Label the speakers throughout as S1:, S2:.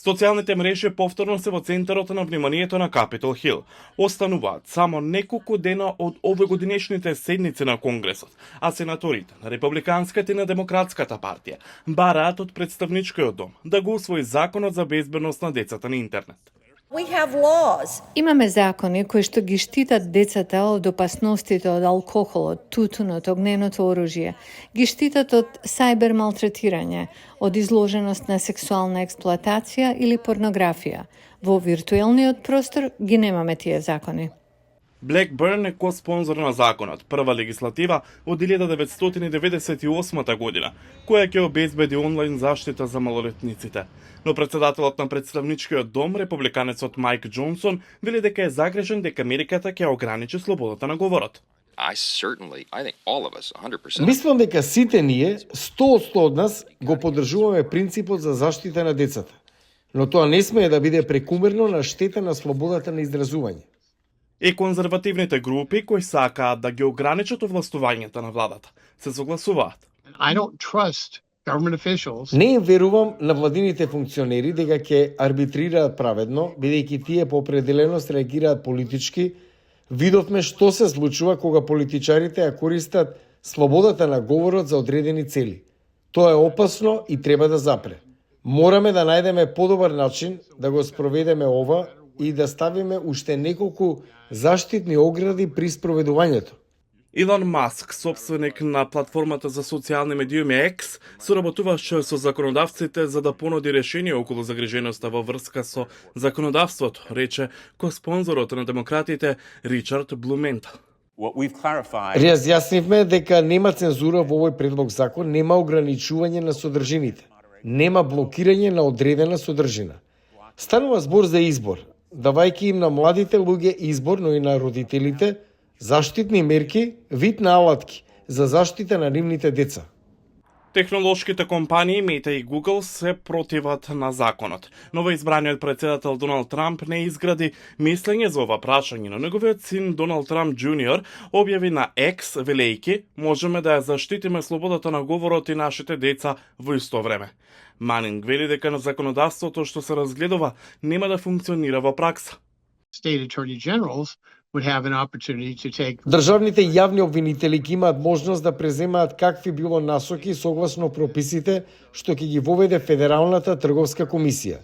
S1: Социјалните мрежи повторно се во центарот на вниманието на Капитол Хил. Остануваат само неколку дена од овогодинешните седници на Конгресот, а сенаторите на Републиканската и на Демократската партија бараат од представничкиот дом да го усвои законот за безбедност на децата на интернет.
S2: Имаме закони кои што ги штитат децата од опасностите од алкохолот, тутунот, огненото оружје, ги штитат од сајбер малтретирање, од изложеност на сексуална експлоатација или порнографија. Во виртуелниот простор ги немаме тие закони.
S1: Blackburn е ко-спонзор на законот, прва легислатива од 1998 година, која ќе обезбеди онлайн заштита за малолетниците. Но председателот на представничкиот дом, републиканецот Майк Џонсон, вели дека е загрижен дека Америката ќе ограничи слободата на говорот.
S3: Мислам дека сите ние, 100% од нас, го поддржуваме принципот за заштита на децата. Но тоа не смее да биде прекумерно на штета на слободата на изразување.
S1: И конзервативните групи кои сакаат да ги ограничат овластувањата на владата се согласуваат.
S3: Не им верувам на владините функционери дека ќе арбитрираат праведно, бидејќи тие по определеност реагираат политички. Видовме што се случува кога политичарите ја користат слободата на говорот за одредени цели. Тоа е опасно и треба да запре. Мораме да најдеме подобар начин да го спроведеме ова и да ставиме уште неколку заштитни огради при спроведувањето.
S1: Илон Маск, собственик на платформата за социјални медиуми X, соработуваше со законодавците за да понуди решение околу загриженоста во врска со законодавството, рече ко-спонзорот на демократите Ричард Блументал.
S3: Разјаснивме дека нема цензура во овој предлог закон, нема ограничување на содржините, нема блокирање на одредена содржина. Станува збор за избор, давајќи им на младите луѓе избор, но и на родителите, заштитни мерки, вид на алатки за заштита на нивните деца.
S1: Технолошките компании Мета и Google се противат на законот. Новоизбраниот председател Доналд Трамп не изгради мислење за ова прашање, но неговиот син Доналд Трамп Джуниор објави на X велејки: можеме да ја заштитиме слободата на говорот и нашите деца во исто време. Манинг вели дека на законодавството што се разгледува нема да функционира во пракса.
S3: Државните јавни обвинители ќе имаат можност да преземаат какви било насоки согласно прописите што ќе ги воведе Федералната трговска комисија.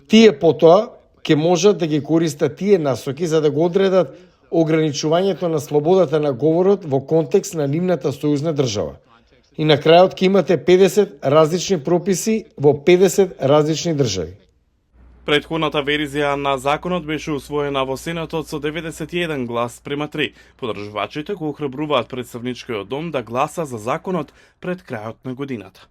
S3: Тие потоа ќе можат да ги користат тие насоки за да го одредат ограничувањето на слободата на говорот во контекст на нивната сојузна држава. И на крајот ќе имате 50 различни прописи во 50 различни држави.
S1: Претходната верзија на законот беше усвоена во Сенатот со 91 глас према 3. Поддржувачите го охрабруваат представничкиот дом да гласа за законот пред крајот на годината.